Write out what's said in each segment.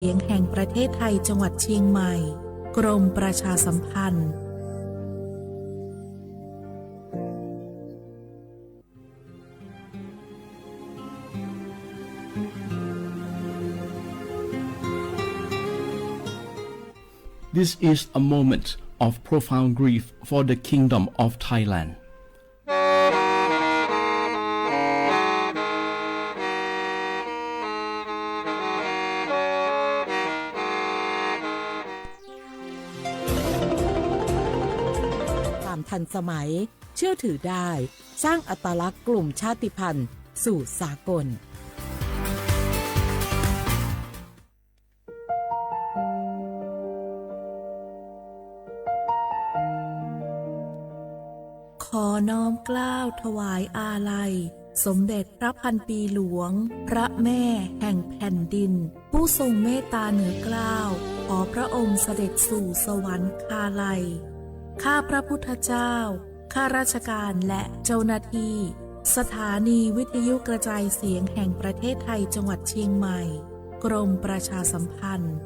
ยงแห่งประเทศไทย จังหวัดเชียงใหม่ กรมประชาสัมพันธ์ This is a moment of profound grief for the Kingdom of Thailand. ความทันสมัย เชื่อถือได้ สร้างอัตลักษณ์กลุ่มชาติพันธุ์สู่สากล ขอน้อมเกล้าถวายอาลัย สมเด็จพระพันปีหลวง พระแม่แห่งแผ่นดิน ผู้ทรงเมตตาเหนือเกล้า ขอพระองค์เสด็จสู่สวรรคาลัย ข้าพระพุทธเจ้า ข้าราชการและเจ้าหน้าที่ สถานีวิทยุกระจายเสียงแห่งประเทศไทย จังหวัดเชียงใหม่ กรมประชาสัมพันธ์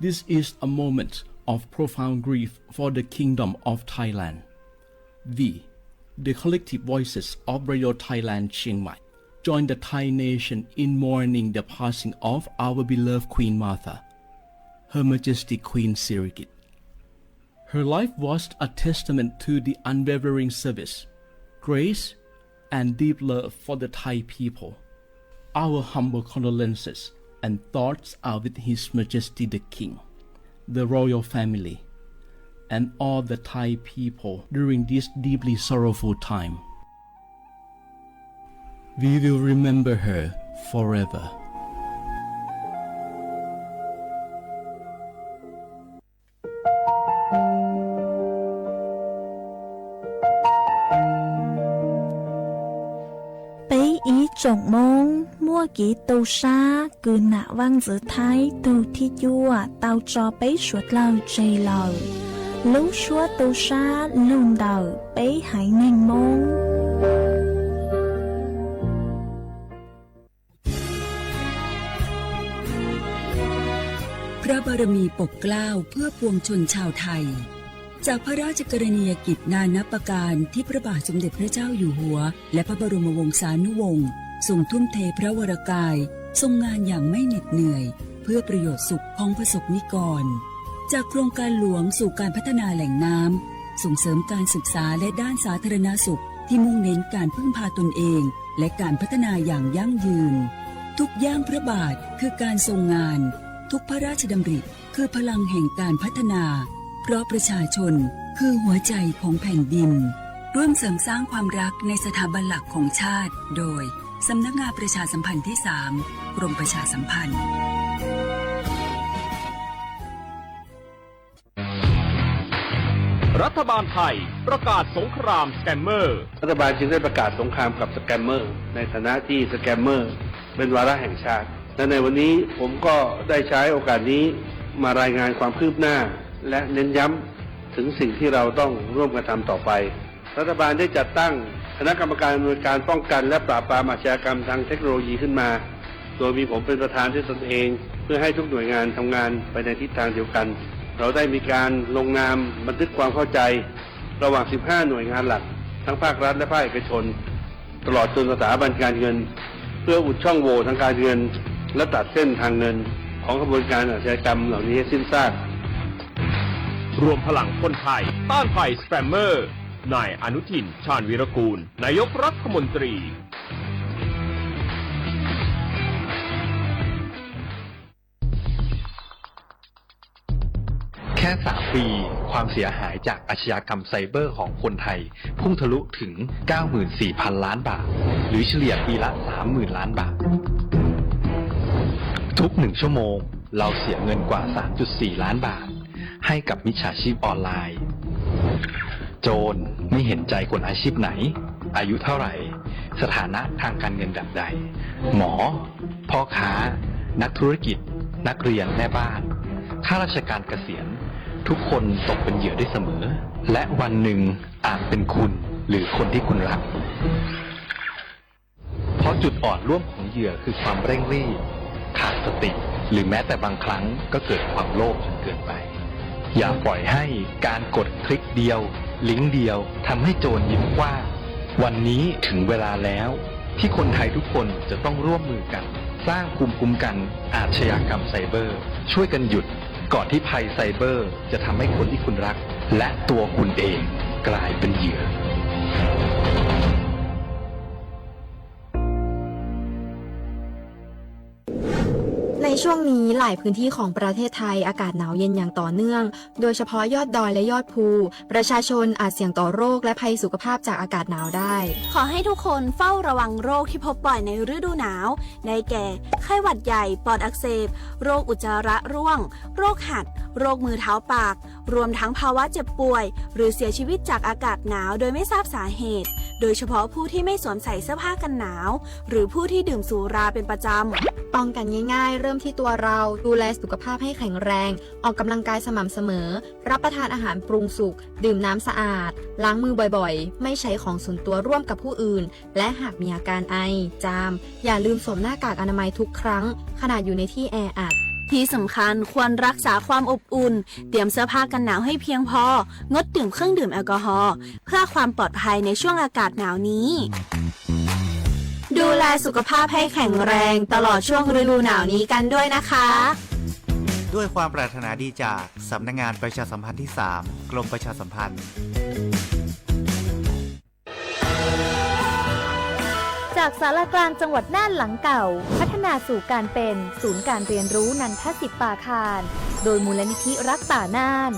This is a moment of profound grief for the Kingdom of Thailand. We, the collective voices of Radio Thailand Chiang Mai, join the Thai nation in mourning the passing of our beloved Queen Mother, Her Majesty Queen Sirikit. Her life was a testament to the unwavering service, grace, and deep love for the Thai people. Our humble condolences and thoughts are with His Majesty the King, the royal family, and all the Thai people during this deeply sorrowful time. We will remember her forever. Peb ib tsoom Hmoob muaj kev tu sab kws nam vaj ntxwv Thaib tug thib cuaj tau tso peb suav dlawg tseg lawm. Lub suab tu sab lug ntawm peb haiv neeg Hmoob. พระบารมีปกเกล้าเพื่อปวงชนชาวไทย จากพระราชกรณียกิจนานับประการที่พระบาทสมเด็จพระเจ้าอยู่หัว และพระบรมวงศานุวงศ์ทรงทุ่มเทพระวรกาย ทรงงานอย่างไม่เหน็ดเหนื่อย เพื่อประโยชน์สุขของประสบนิกร จากโครงการหลวงสู่การพัฒนาแหล่งน้ำ ส่งเสริมการศึกษาและด้านสาธารณสุข ที่มุ่งเน้นการพึ่งพาตนเอง และการพัฒนาอย่างยั่งยืน ทุกย่างพระบาทคือการทรงงาน ทุกพระราชดำริคือพลังแห่งการพัฒนา เพราะประชาชนคือหัวใจของแผ่นดิน ร่วมเสริมสร้างความรักในสถาบันหลักของชาติ โดย สำนักงานประชาสัมพันธ์ที่สาม กรมประชาสัมพันธ์ รัฐบาลไทยประกาศสงครามสแกมเมอร์ รัฐบาลจึงได้ประกาศสงครามกับสแกมเมอร์ ในฐานะที่สแกมเมอร์เป็นวาระแห่งชาติ และในวันนี้ผมก็ได้ใช้โอกาสนี้มารายงานความคืบหน้า และเน้นย้ำถึงสิ่งที่เราต้องร่วมกันทำต่อไป รัฐบาลได้จัดตั้งคณะกรรมการอำนวยการป้องกันและปราบปรามอาชญากรรมทางเทคโนโลยีขึ้นมา โดยมีผมเป็นประธานด้วยตนเอง เพื่อให้ทุกหน่วยงานทำงานไปในทิศทางเดียวกัน เราได้มีการลงนามบันทึกความเข้าใจ ระหว่าง สิบห้า หน่วยงานหลัก ทั้งภาครัฐและภาคเอกชน ตลอดจนสถาบันการเงิน เพื่ออุดช่องโหว่ทางการเงิน และตัดเส้นทางเงินของขบวนการอาชญากรรมเหล่านี้ให้สิ้นซาก รวมพลังคนไทยต้านภัยสแกมเมอร์ นายอนุทิน ชาญวีรกูล นายกรัฐมนตรี แค่สามปี ความเสียหายจากอาชญากรรมไซเบอร์ของคนไทย พุ่งทะลุถึง เก้าหมื่นสี่พันล้านบาท หรือเฉลี่ยปีละ สามหมื่นล้านบาท ทุกหนึ่งชั่วโมง เราเสียเงินกว่า สามจุดสี่ล้านบาท ให้กับมิจฉาชีพออนไลน์ โจรไม่เห็นใจคนอาชีพไหน อายุเท่าไหร่ สถานะทางการเงินแบบใด หมอ พ่อค้า นักธุรกิจ นักเรียน แม่บ้าน ข้าราชการเกษียณ ทุกคนตกเป็นเหยื่อได้เสมอ และวันหนึ่งอาจเป็นคุณหรือคนที่คุณรัก เพราะจุดอ่อนร่วมของเหยื่อคือความเร่งรีบ ขาดสติ หรือแม้แต่บางครั้งก็เกิดความโลภจนเกินไป อย่าปล่อยให้การกดคลิกเดียว ลิงก์เดียวทำให้โจรยิ้มกว้าง วันนี้ถึงเวลาแล้วที่คนไทยทุกคนจะต้องร่วมมือกัน สร้างภูมิคุ้มกันอาชญากรรมไซเบอร์ ช่วยกันหยุดก่อนที่ภัยไซเบอร์จะทำให้คนที่คุณรัก และตัวคุณเองกลายเป็นเหยื่อ ในช่วงนี้หลายพื้นที่ของประเทศไทยอากาศหนาวเย็นอย่างต่อเนื่อง โดยเฉพาะยอดดอยและยอดภู ประชาชนอาจเสี่ยงต่อโรคและภัยสุขภาพจากอากาศหนาวได้ ขอให้ทุกคนเฝ้าระวังโรคที่พบบ่อยในฤดูหนาว ได้แก่ ไข้หวัดใหญ่ ปอดอักเสบ โรคอุจจาระร่วง โรคหัด โรคมือเท้าปาก รวมทั้งภาวะเจ็บป่วย หรือเสียชีวิตจากอากาศหนาวโดยไม่ทราบสาเหตุ โดยเฉพาะผู้ที่ไม่สวมใส่เสื้อผ้ากันหนาว หรือผู้ที่ดื่มสุราเป็นประจำ ป้องกันง่ายๆ เริ่มที่ตัวเรา ดูแลสุขภาพให้แข็งแรง ออกกำลังกายสม่ำเสมอ รับประทานอาหารปรุงสุก ดื่มน้ำสะอาด ล้างมือบ่อยๆ ไม่ใช้ของส่วนตัวร่วมกับผู้อื่น และหากมีอาการไอ จาม อย่าลืมสวมหน้ากากอนามัยทุกครั้ง ขณะอยู่ในที่แออัด ที่สำคัญควรรักษาความอบอุ่น เตรียมเสื้อผ้ากันหนาวให้เพียงพอ งดดื่มเครื่องดื่มแอลกอฮอล์ เพื่อความปลอดภัยในช่วงอากาศหนาวนี้ ดูแลสุขภาพให้แข็งแรงตลอดช่วงฤดูหนาวนี้กันด้วยนะคะ ด้วยความปรารถนาดีจากสำนักงานประชาสัมพันธ์ที่สาม กรมประชาสัมพันธ์ จากศาลากลางจังหวัดน่านหลังเก่า พัฒนาสู่การเป็นศูนย์การเรียนรู้นันทสิทธิ์ป่าคาน โดยมูลนิธิรักป่าน่าน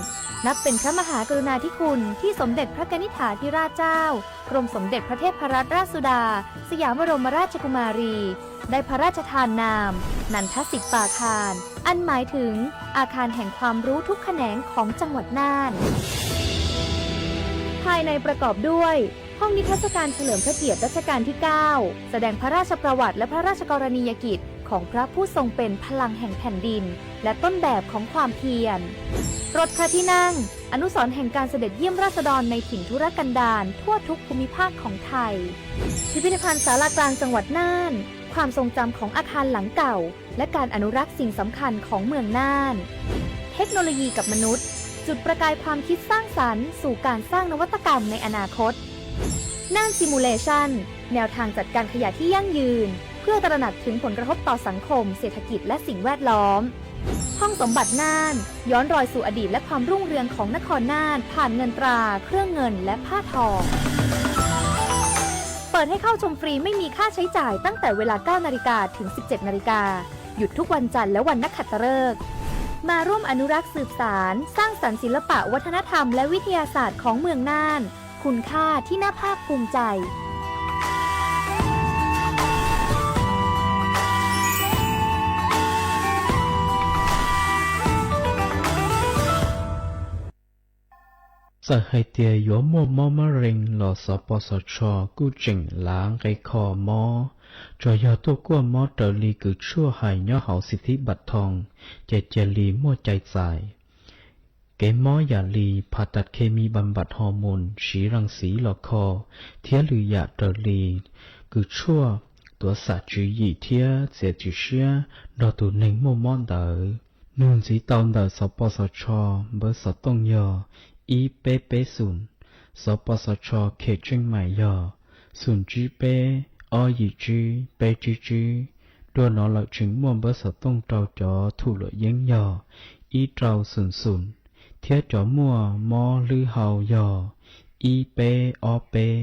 นับเป็นพระมหากรุณาธิคุณที่สมเด็จพระกนิษฐาธิราชเจ้า กรมสมเด็จพระเทพรัตนราชสุดา สยามบรมราชกุมารี ได้พระราชทานนาม นันทสิทธิ์ป่าคาน อันหมายถึงอาคารแห่งความรู้ทุกแขนงของจังหวัดน่าน ภายในประกอบด้วย ห้องนิทรรศการเฉลิมพระเกียรติรัชกาลที่เก้า แสดงพระราชประวัติและพระราชกรณียกิจของพระผู้ทรงเป็นพลังแห่งแผ่นดิน และต้นแบบของความเพียร รถพระที่นั่ง อนุสรณ์แห่งการเสด็จเยี่ยมราษฎรในถิ่นทุรกันดารทั่วทุกภูมิภาคของไทย พิพิธภัณฑ์ศาลากลางจังหวัดน่าน ความทรงจำของอาคารหลังเก่า และการอนุรักษ์สิ่งสำคัญของเมืองน่าน เทคโนโลยีกับมนุษย์ จุดประกายความคิดสร้างสรรค์สู่การสร้างนวัตกรรมในอนาคต น่าน Simulation แนวทางจัดการขยะที่ยั่งยืน เพื่อตระหนักถึงผลกระทบต่อสังคม เศรษฐกิจ และสิ่งแวดล้อม ห้องสมบัติน่าน ย้อนรอยสู่อดีตและความรุ่งเรืองของนครน่าน ผ่านเงินตรา เครื่องเงิน และผ้าทอ เปิดให้เข้าชมฟรีไม่มีค่าใช้จ่ายตั้งแต่เวลา เก้านาฬิกา ถึง สิบเจ็ดนาฬิกา หยุดทุกวันจันทร์และวันนักขัตฤกษ์ มาร่วมอนุรักษ์สืบสาน สร้างสรรค์ศิลปะวัฒนธรรมและวิทยาศาสตร์ของเมืองน่าน คุณค่าที่น่าภาคภูมิใจ Txawm hais tias yuav muaj mob mab rees los xov pos xov tsho kuj tseem lav nqe kho mob, tsuas yog tuaj kuaj mob raws li kws tshuaj hais nyob hauv xib thib npam thoo, ces cia li muaj cai txais. Kev mob yam li phas tas khe mi npam npam hos moos siv ras xiv los kho, thiab lwm yam raws li kws tshuaj tuav xam tswv yim thiab txiav txim siab nrog tus neeg muaj mob ntawd. Nug ntxiv tau ntawm xov pos xov tsho npawb xov tooj yog ib peb peb xoom, xov pos xov tsho khem tseej maim yog xoom tsib peb ob yim tsib peb tsib tsib. Dua no lawm tseem muaj npawb xov tooj rau cov thum luam yeeb yog ib rau xoom xoom, thiab cov muaj mob hlwb hau yog ib peb ob peb.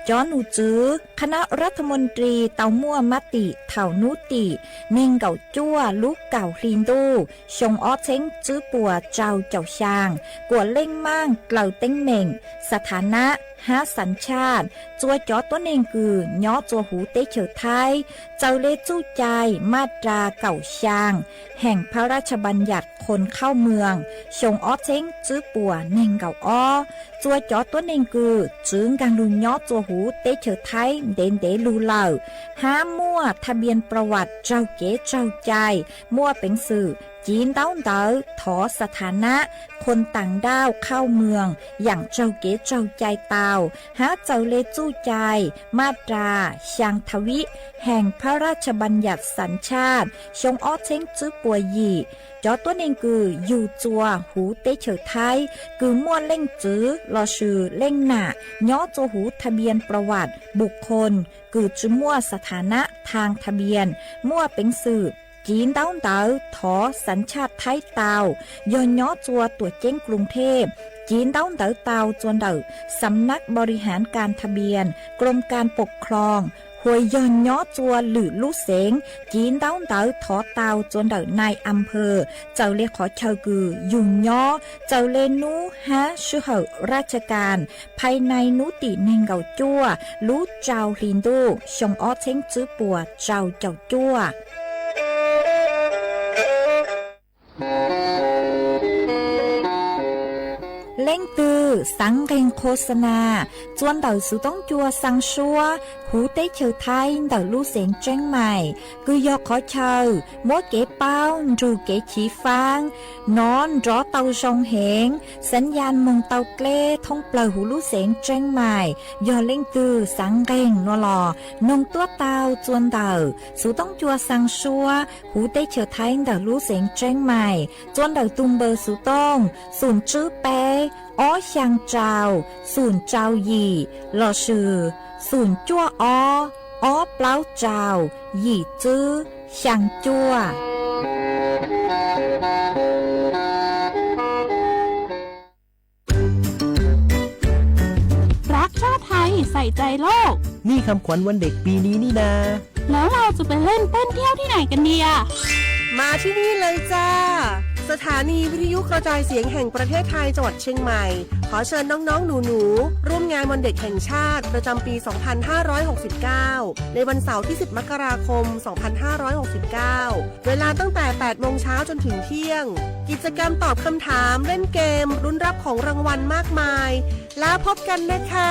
Cov nus txwv คณะรัฐมนตรี tau muaj mab tim thaum hnub tim neeg nkaum cuaj lub kaum hli ntuj xyoo ob txheeb tsib puas rau caum xyaa, kuam leej maaj dlaws teeb meem สถานะ hab xav tshaj txua cov tuab neeg kws nyob txua huv teb chaws Thaib, txawm le txuj cai maj ras kaum xyaa Heem Phab Raj Bas Nyas Khoos Khaub Mws xyoo ob txheeb tswb puas neeg nkaum ob. Txua cov tuab neeg kws tsi nkaag lug nyob txua huv teb chaws Thaib ntev ntev lug lawm, hab muaj tha npias pras vas raug kev tsaug cai, muaj peev xwm civ ntaub ntawv thov xas thas nab khoos taam ndauj khaub mws yaam raug kev tsaug cai tau, hab txawm le txuj cai maj ras xyaa tha vib Heem Phab Raj Bas Nyas Xav Tshaj xyoo ob txheeb tswb puas yim. Cov tuab neeg kws yug txua huv teb chaws Thaib kws muaj leej txwv lossis leej nam nyob txua huv tha npias pras vas npus khoos kws tsi muaj xas thas nab thaag tha npias, muaj peev xwm civ ntaub ntawv thov xav tshaj Thaib tau, yog nyob txua tuam ceeb Kloos Thej, civ ntaub ntawv tau txua ntawm Xab Nab Npau Ri Haav Kas Tha Npias, Kloos Kas Pam Khloos, hos yog nyob txua lwm lub xeev, civ ntaub ntawv thov tau txua ntawm nai a phawj, txawm le qhov chaw kws yug nyob, txawm le nub hab sij hawm raj tsha kas, phais nai nub tim neeg nkaum cuaj lub rau hli ntuj xyoo ob txheeb tswb puas rau caum cuaj. Leej twg xaav nqeeg khos xa nas txua ntawm xuv toob cua xaa suab huv teb chaws Thaib ntawm lub xeev Tseeb Mais, kws yog qhov chaw muab kev paub nrug kev chiv faab, nov nrov tau zoo heev, xaav yaj moog tau dleb thoob plawg huv lub xeev Tseeb Mais. Yog leej twg xaav nqeeg nuav los noog tuab tau txua ntawm xuv toob cua xaa suab huv teb chaws Thaib ntawm lub xeev Tseeb Mais, txua ntawm tug npawb xuv tooj xoom tswb peb ob xyaa rau xoom rau yim lossis xoom cuaj ob ob plaub rau yim tswb xyaa cuaj.รักชาติไทย ใส่ใจโลก นี่คำขวัญวันเด็กปีนี้นี่นา แล้วเราจะไปเล่นเต้นเที่ยวที่ไหนกันดีอะ มาที่นี่เลยจ้า สถานีวิทยุกระจายเสียงแห่งประเทศไทย จังหวัดเชียงใหม่ ขอเชิญน้องๆ หนูๆ ร่วมงานวันเด็กแห่งชาติประจำปี สองพันห้าร้อยหกสิบเก้า ในวันเสาร์ที่ สิบ มกราคม สองพันห้าร้อยหกสิบเก้า เวลาตั้งแต่ แปดโมงเช้า จนถึงเที่ยง กิจกรรมตอบคำถาม เล่นเกม ลุ้นรับของรางวัลมากมาย แล้วพบกันนะคะ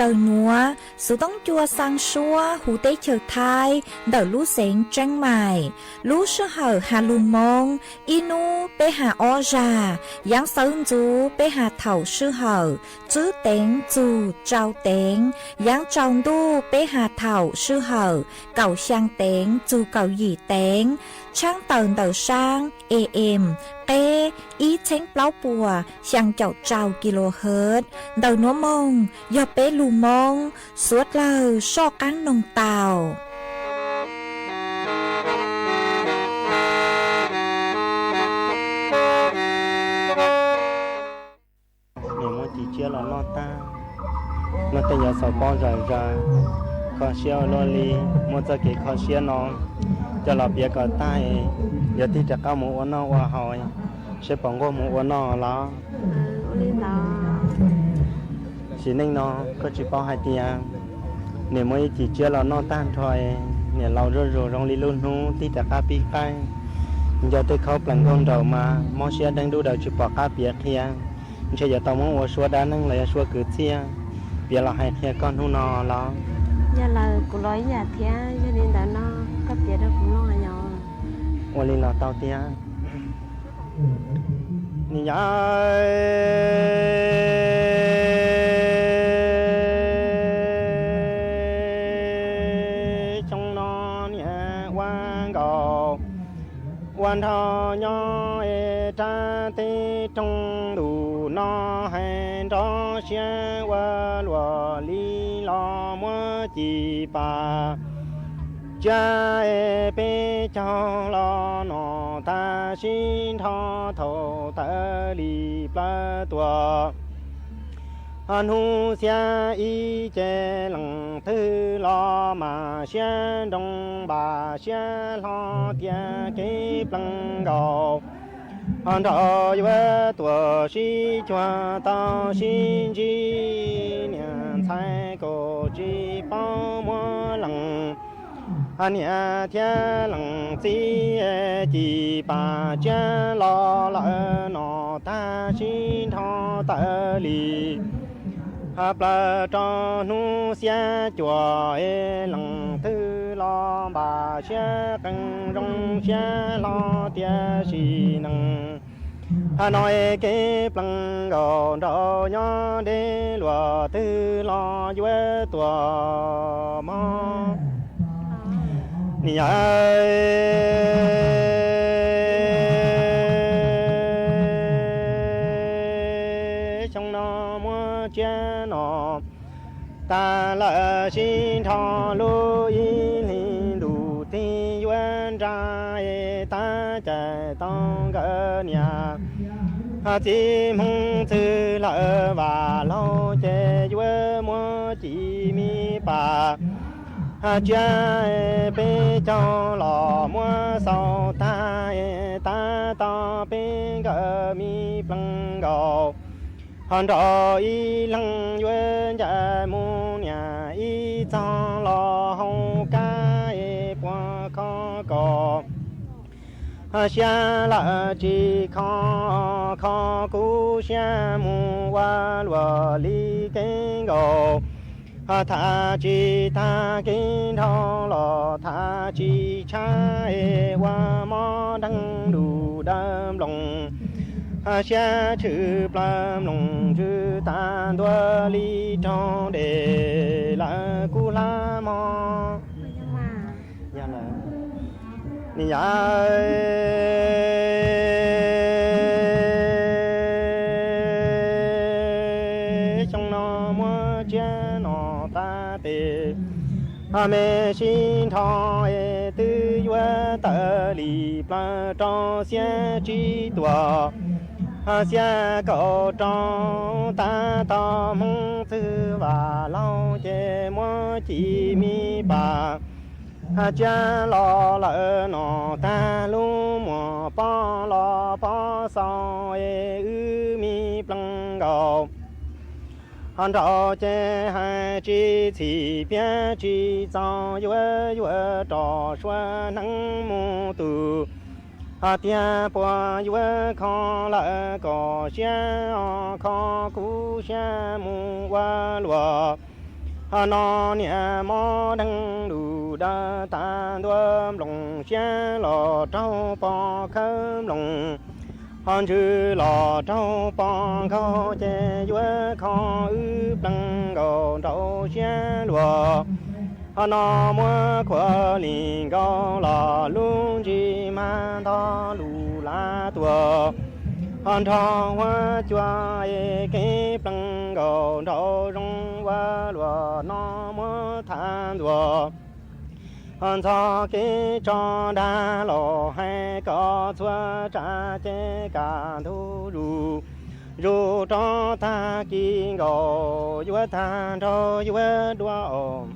Ntawm nuav, xuv toob cua xaa suab huv teb chaws Thaib ntawm lub xeev Tseeb Mais, lub sij hawm has lug Moob, ib nub peb has ob zag, yaav xawv ntxuv peb has thaum sij hawm tswb teev txug rau teev, yaav tsaus ntuj peb has thaum sij hawm kaum xyaa teev txug kaum yim teev, tshaab tawm ntawm saab A M, qeb ib txheeb plaub puas xyaa caum rau kilohertz. Ntawm nuav moog yog peb lug Moob, suav dlawg soj qaab noog tau. Nws muab ci tsiab los noj tag, luag tej yuav xaus pob zom zaws, kho siab ua luaj li, muab txoj kev kho siab no coj los piav kom tag, yuav tig rov qab mus ua noj ua haus, seb puas nquag mus ua noj los. Sim neej no koj tsis paub hais tias nws muab ib ci tsiab los noj tag nrho, niam laus zuj zus zoo li lub hnub tig rov qab pib qaij, nco tej khaub plees nkaug nraum mas mob siab deeb dub daws tsis pom qab piav qhia. Ntshe yuav tau muab ua suab dab neeg los yog suab kwv txhiaj piav los hais qhia koj hnub no los. Yog lawm, kuv los ib yam thiab, yog li ntawd no koj piav rau kuv mloog os. Ua li los tau tiag. Ni yam xyoo no niam ua nkaus ua nrho nyob es rab teb roog ntuj no, hais nrov siab ua luaj li los muab ci pas tsiab peb caug los no tag sib nrho thaum tawm li plaub tuam. Hnub xiab ib ces leej twg los mas siab nroo npam siab hlo tias kev plees nkaus. Ho nraug yuav tuam sib cuag tau sib ntsib, niam ntxhais kaum tsis paub muab lees. Niam thiab leej txiv ci pam tsiab los lawm no tag sib nrho tawm li plaub rau hnub xiab cuam es leej twg los npam siab qee zoo siab hlo tiam sis neeg. Hab no es kev plees nkaus nraug nyob deb luag twg los yuav tuam mog. Niam yawm, xyoo no muab tsiab no tag lawm sib nrho lub ib hlis ntuj tig yuav nra es tab cais tau nkawd niam txiv hmoov txwg lawm vam laug ces yuav muab ci me pas tsiab peb caug los muab xaus tag es tab tom peb nkawd me plees nkaus. Ho nraug ib leeg yuav ncaim mus niam ib txog los hauv kab es puas kho kaus siab lawm tsis kho, kho kub siab mus ua luam li kev nkaus. Tham tsis tag kev nrau los tham tsis tshab es ua mob deeg lus dawb nploos siab tshwm plaws nploos ntsws tas ntua li raug des lawm kub hlab mog. Niam yawm, xyoo no muab tsiab no tag tes me sib nrho es twb yuav tawm li plaub rau xiab tsib tuam, xiab kaum rau tab tom hmoov txwg vam laug ces muab ci me pas tsiab los lawm no tag lub muag pob los pob xaus es wb me plees nkaus. Ho nraug ces hais tsis txhim piav tsis txaus yuav yuav rov sua hneev mus tus. Ho tiag puas yuav kho lawm kom siab o kho kub siab mus ua luam. Ho no niam mob deeg lus dawb tas ntua nploos siab los raug pos khawb nploos. Ho ntsws los raug pos nkaug ces yuav kho wb plees nkaus nraug siab luag. Ho no muab khuam li nkaus los lub ntsis mag ntog lus lav tuag. Ho nrog huab cua es kev plees nkaus nraug zoo ua luam no muab tham ntxuag. Ho ntxog kev tso dag los hais kom txhua tsav ces kam ntug zus, zus rov tag kis nkaus yuav tag nraug yuav dua os.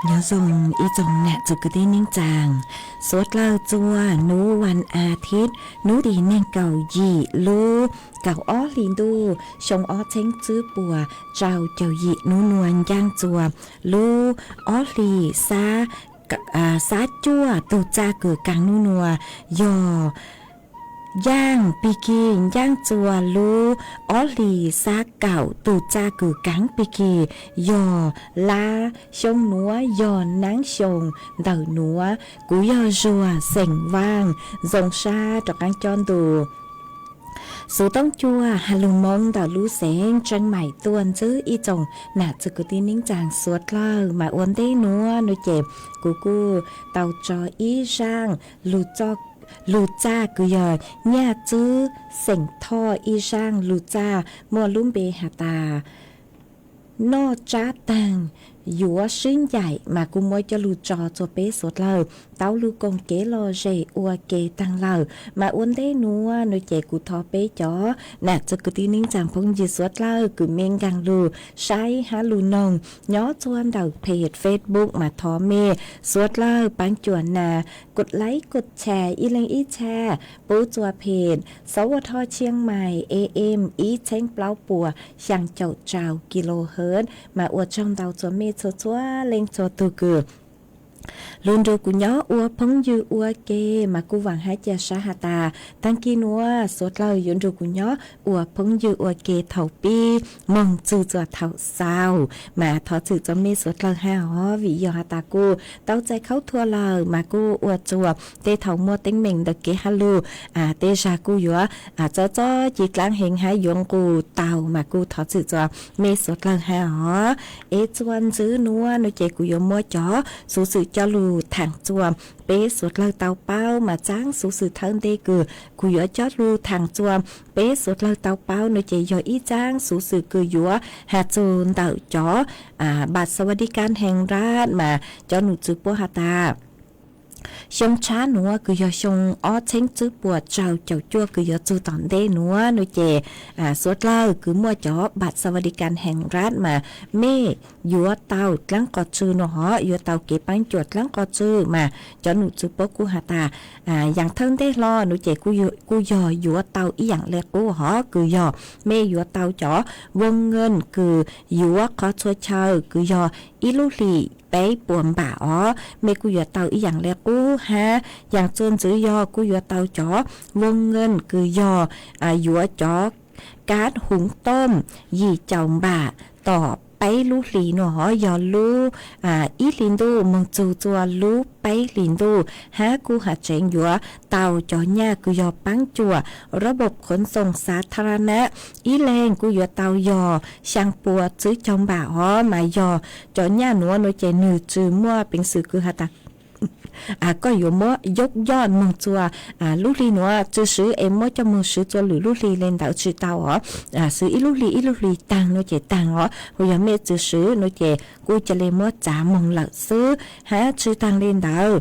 Nyob zoo ib tsoom nam txiv kwv tij neej tsaa, suav dlawg txua nub vas as thiv, nub tim neeg kaum yim lub kaum ob hlis ntuj xyoo ob txheeb tswb puas rau caum yim nub nua ncaaj txua lub ob hlis xab cuaj tug txaj kws kav nub nua yog yaaj pig kig ncaaj txua lub ob hlis xab kaum tug txaj kws kav pig kig yog lab xyoo nuav yog naab xyoo ntawm nuav. Kuv yog Zuag xeem Vaaj, zoo sab rov qaab cob ntu xuv tooj cua has lug Moob ntawm lub xeev Tseeb Mais tuaj ntsib ib tsoom nam txiv kwv tij neej tsaa suav dlawg. Mas ua ntej nuav nua ces kuv kuj tau tso ib zaaj lug txaj kws yog nyaj txwb xeem Thoj ib zaaj lug txaj muaj lub npe has tas noj tsab taag yuav swb ncaim, mas kuv muab coj lug tso txua peb suav dlawg tau lug koom kev lom zem ua ke taag lawm. Mas ua ntej nuav nua ces kuv thov peb cov nam txiv kwv tij neej tsaa phooj ywg suav dlawg kws mej nkaag lug saib hab lug noog nyob txua ntawm peg Facebook mas thov mej suav dlawg paab cuam nas kos laib kos tshas ib leeg ib tshaj pub txua peg Xov Ua Thoj Tsheej Mais A M ib txheeb plaub puas xyaa caum rau kilohertz. Mas ua tsaug ntau txua mej txhua txhua leej txhua tug kws lug nrug kuv nyob ua phooj ywg ua ke. Mas kuj vaam hab ca sab has tas taag kis nuav suav dlawg yuav nrug kuv nyob ua phooj ywg ua ke thaus pib moog txug txua thaus xaus. Mas thov txim txua mej suav dlawg hab os, vim yog has tas kuj tau txais khaub thuas lawm mas kuj ua txua tej thaus muaj teeb meem ntawm kev hab lug, tej zag kuj yuav txob txob ci dlaab heev hab yuav nqus tau, mas kuj thov txim txua mej suav dlawg hab os. Es txua ntxiv nuav nua ces kuv yuav muab cov xuv xwm coj lug thaam txua peb suav dlawg tau paub. Mas txaab xuv xwm thawj ntej kws kuv yuav coj lug thaam txua peb suav dlawg tau paub nua ces yog ib txaab xuv xwm kws yuav has txug ntawm cov บัตรสวัสดิการแห่งรัฐ mas cov num txwv puab has tas xyoo tshab nuav kws yog xyoo ob txheeb tswb puas rau caum cuaj kws yuav txug tom ntej nuav nua ces suav dlawg kws muaj cov บัตรสวัสดิการแห่งรัฐ mas mej yuav tau dlaab qos tsw nua hov, yuav tau kev paab cuam dlaab qos tsw. Mas cov num txwv puab kuj has tas yaam thawj ntej hlo nua ces kuj yog yuav tau ib yaam le qub hov, kws yog mej yuav tau cov วงเงิน kws yuav qhov txhua chaw kws yog ib lub hlis peb puas npam os, mej kuj yuav tau ib yaam le qub hab. Yaam txua ntxiv yog kuj yuav tau cov วงเงิน kws yog yuav cov kab huv tooj yim caum npam tom peb lub hlis nua hov, yog lub ib hlis ntuj moog txug txua lub peb hlis ntuj, hab kuj has tseev yuav tau cov nyaj kws yog paab cuam ระบบขนส่งสาธารณะ ib leeg kuj yuav tau yog xyaa puas tswb caug npam hov. Mas yog cov nyaj nuav nua ces nwg tsi muaj peev xwm kws has tas koj yuav muab yub yoj moog txua lub hli nuav tsi swv es muab coj moog swv txua lwm lub hli le ntawd tsi tau os. Swv ib lub hli ib lub hli taag nua ces taag os, hu yog mej tsi swv nua ces kuj ca le muab txav moog lawm xwb hab tsi taag le ntawd.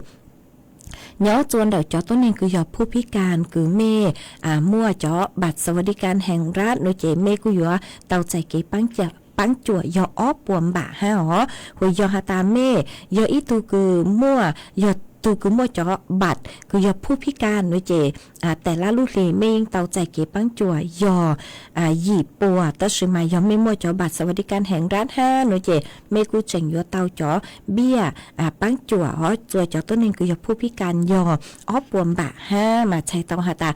Nyob txua ntawm cov tuab neeg kws yog ผู้พิการ kws mej muaj cov บัตรสวัสดิการแห่งรัฐ nua ces mej kuj yuav tau txais kev paab cuam yog ob puas npam hab os. Hu yog has tas mej yog ib tug kws muaj, yog tug kws muaj cov บัตร kws yog ผู้พิการ nua ces tais lab lub hli mej yeej tau txais kev paab cuam yog yim puas, tab sis mas yog mej muaj cov บัตรสวัสดิการแห่งรัฐ hab nua ces mej kuj tseem yuav tau cov npiaj paab cuam hov txua cov tuab neeg kws yog ผู้พิการ yog ob puas npam hab. Mas txhais tau has tas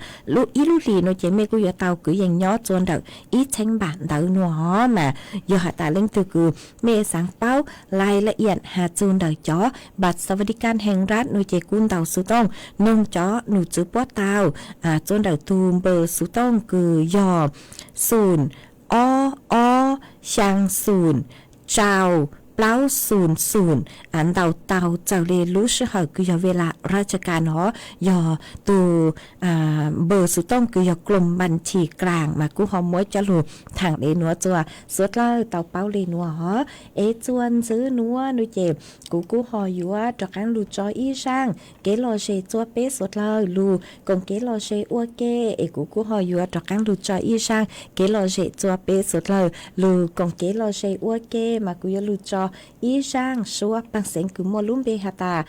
ib lub hlis nua ces mej kuj yuav tau kwv yees nyob txua ntawm ib txheeb npam ntawd nua hov. Mas yog has tas leej twg kws mej xaav paub lais la iam has txug ntawm cov บัตรสวัสดิการแห่งรัฐ nua ces kuj ntaus xuv tooj noog cov num txwv puab tau txua ntawm tug npawb xuv tooj kws yog xum ob ob xyaa xum rau plaub xum xum. Ntaus tau txawm le lub sij hawm kws yog เวลาราชการ hov, yog tug npawb xuv tooj kws yog กรมบัญชีกลาง mas kuj ho muab coj lug thaam le nuav txua suav dlawg tau paub le nuav hov. Es txua ntxiv nuav nua ces kuv kuj ho yuav rov qaab lug tso ib zaaj kev lom zem txua peb suav dlawg, lug koom kev lom zem ua ke. Es kuv kuj ho yuav rov qaab lug tso ib zaaj kev lom zem txua peb suav dlawg, lug koom kev lom zem ua ke. Mas kuv yuav lug tso ib zaaj suab Paaj Xeev kws muaj lub npe has tas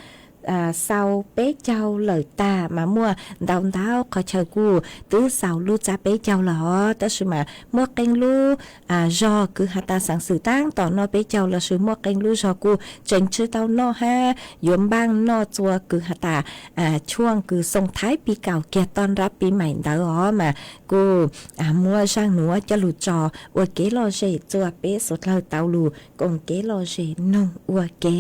xaus peb caug lawm tag mas muaj ntau ntau qhov chaw kuj twb xaus lub txab peb caug lawm hov, tab sis mas muaj qee lub zog kws has tas xaav xwm taab tom noj peb caug lossis muaj qee lub zog kuj tseem tsi tau noj hab yuav npaaj noj txua kws has tas tshuaj kws xoo thaib pib kaum kiag toj nrab pib maim ntawd os mas kuj muab zaaj nuav coj lug tso ua kev lom zem txua peb suav dlawg tau lug koom kev lom zem noog ua ke.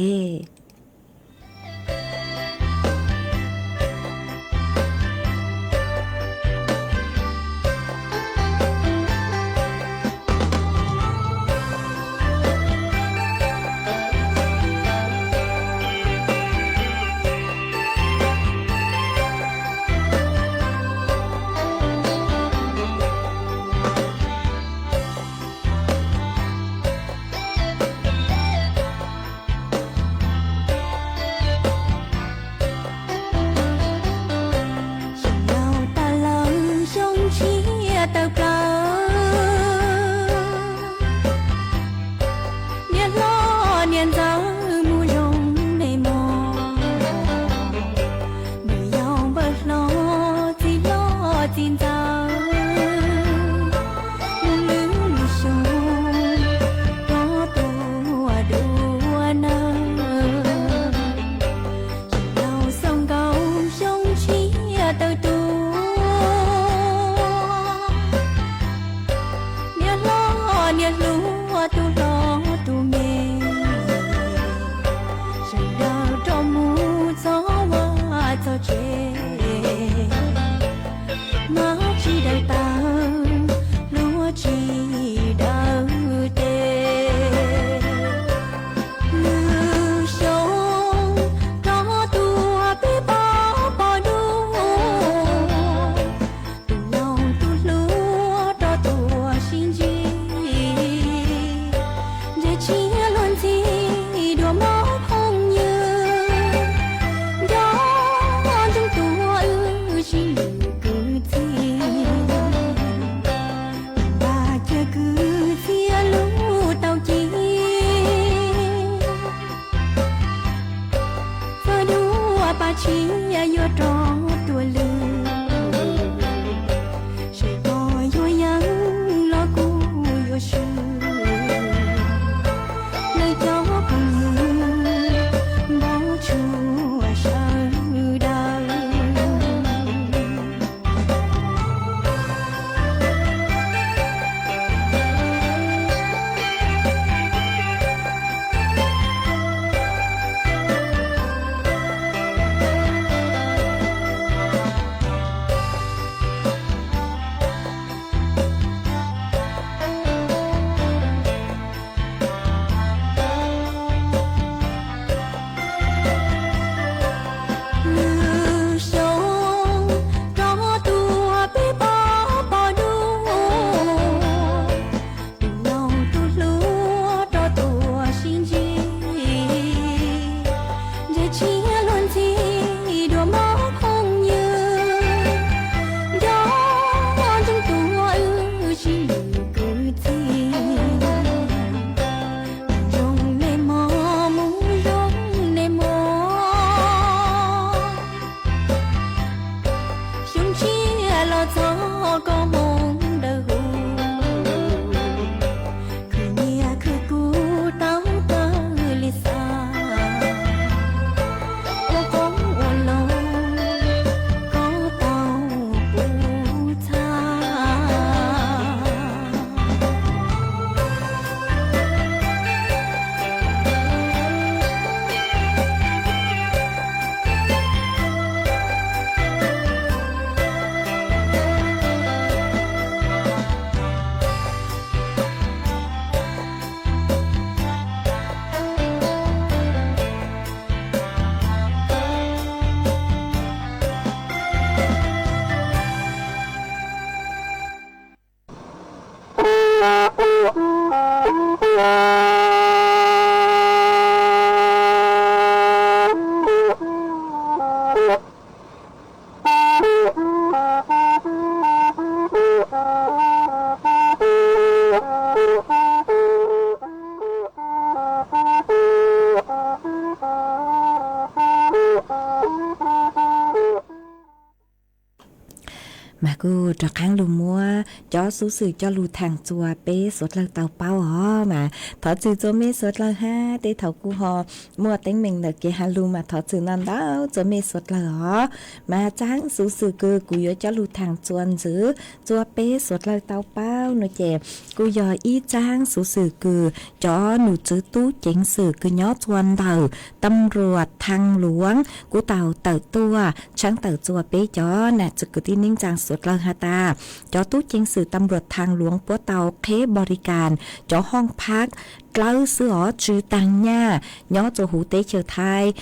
Mas kuj rov qaab lug muab cov xuv xwm coj lug thaam txua peb suav dlawg tau paub os. Mas thov txim txua mej suav dlawg hab, tej thaum kuj ho muaj teeb meem ntawm kev has lug mas thov txim ntau ntau txua mej suav dlawg os. Mas txaab xuv xwm kws kuv yuav coj lug thaam txua ntxiv txua peb suav dlawg tau paub nuav ces kuj yog ib txaab xuv xwm kws cov num tswv tub ceev xwm kws nyob txua ntawm tam ruas thaab luav kuj tau tawm tuaj tshaab tawm txua peb cov nam txwv kwv tij neej tsaa suav dlawg has tas, cov tub ceev xwm tam ruas thaab luav puab tau qheb npau li kas cov hooj phab dlawb xwb os, tsi taag nyaj nyob txua huv teb chaws Thaib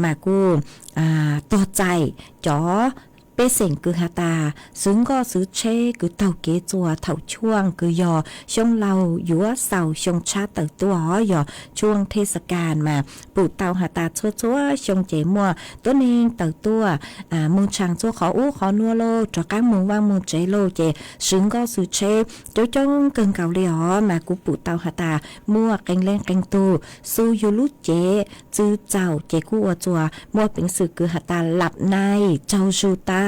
mas kuj tog txais cov pej xeem kws has tas xwv nkoj xwv tsheb kws taug kev txua thaum chuaj kws yog xyoo laug yuav xaus xyoo tshab tawm tuaj os, yog chuaj thej xa kas mas pum tau has tas txhua txhua xyoo ces muaj tuab neeg tawm tuaj moog tshaav txua qhov ub qhov nuav lauj, rov qaab moog vaaj moog tsev lauj ces xwv nkoj xwv tsheb coob coob kawg nkaus li os. Mas kuj pum tau has tas muaj qee leej qee tug xu yug lub cev txwv txaus ces kuj ua txua muaj peev xwm kws has tas laj nai tsaug zug tau,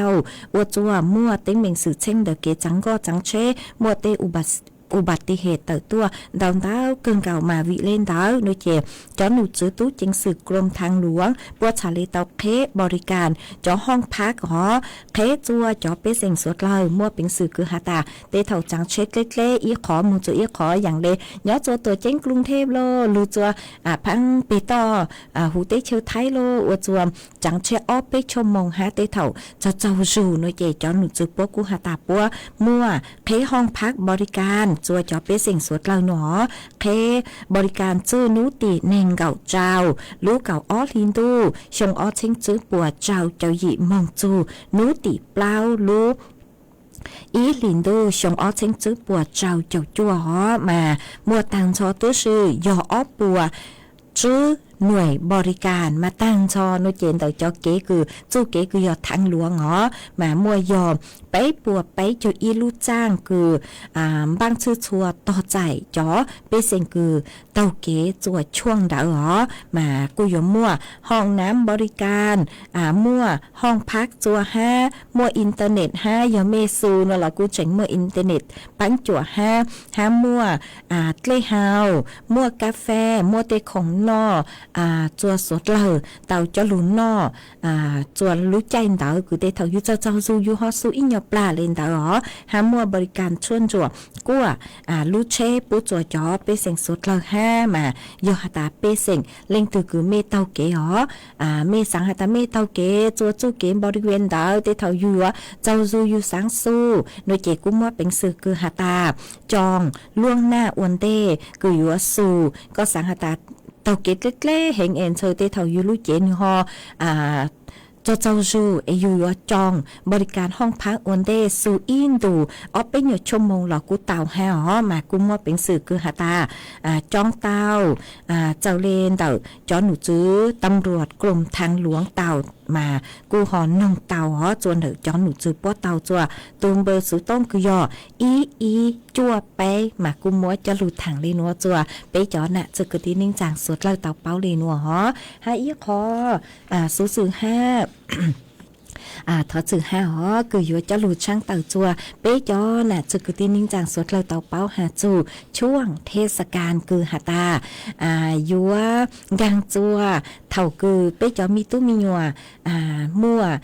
ua txua muaj teeb meem xwm txheej ntawm kev txaav nkoj txaav tsheb, muaj tej u bas ti hem tawm tuaj ntau ntau kawg nkaus. Mas vim le ntawd nuav ces cov num tswv tub ceev xwm krom thaab luav puab txhad le tau qheb npau li kas cov hooj phab os, qheb txua cov pej xeem suav dlawg muaj peev xwm kws has tas tej thaum txaav tsheb dleb dleb ib qhov moog txua ib qhov, yaam le nyob txua tuam ceeb Klooj Thej lauj, lug txua phaab peg toj huv teb chaws Thaib lauj, ua txua txaav tsheb ob peb tshuaj moos hab tej thaum tsaug tsaug zug nuav ces cov num tswv puab kuj has tas puab muaj qheb hooj phab npau li kas txua cov pej xeem suav dlawg nuav, qheb npau li kas txug nub tim neeg nkaum rau lub kaum ob hli ntuj xyoo ob txheeb tswb puas rau caum yim moog txug nub tim plaub lub ib hlis ntuj xyoo ob txheeb tswb puas rau caum cuaj os. Mas muaj taag nrho tub si yog ob puas tswb nuaim npau li kas, mas taag nrho nuav ces ntawm cov kev kws txuj kev kws yog thaab luav os mas muaj yog peb puas peb caug ib lub txaaj kws npaaj tshwj txhua tog txais cov pej xeem kws taug kev txua chuaj ntawd os. Mas kuj yuav muaj hooj nam npau li kas, muaj hooj phab txua hab muaj internet hab yog mej xu nuav los kuj tseem muaj internet paab cuam hab, hab muaj dlej haus, muaj kas fes, muaj tej khoom noj txua suav dlawg tau coj lug noj txua lub caij ntawd kws tej thaum yug tsaug tsaug zug yug ho xu ib nyuag plag le ntawd os. Hab muaj npau li kas tshuaj ntsuam kuaj lub tsheb pub txua cov pej xeem suav dlawg hab. Mas yog has tas pej xeem leej twg kws mej taug kev os, mej xaav has tas mej taug kev txua txuj kev npau li kas ntawd tej thaum yug yuav tsaug zug yug xaav xu nuav ces kuj muaj peev xwm kws has tas coo luaj naj ua ntej kws yuav xu. Koj xaav has tas taug kev dleb dleb heev es ntshai tej thaum yug lub cev nwg ho tsaug tsaug zug es yug yuav coo npau li kas hooj phab ua ntej xu ib ntus ob peb nyuag tshuaj moos los kuj tau hab os. Mas kuj muaj peev xwm kws has tas coo tau txawm le ntawm cov num tswv tam ruas krom thaab luav tau, mas kuj ho noog tau os txua ntawm cov num tswv puab tau txua tus npawb xuv tooj kws yog ib ib cuaj peb, mas kuj muab coj lug thaam le nuav txua peb cov nam txwv kwv tij neej tsaa suav dlawg tau paub le nuav os. Hab ib qho xuv xwm hab thov txwm hab os kws yuav coj lug tshaab tawm txua peb cov nam txwv kwv tij neej tsaa suav dlawg tau paub has txug chuaj thej xa kas kws has tas yuav nkaag txua thaum kws peb cov me tub me nyuam muaj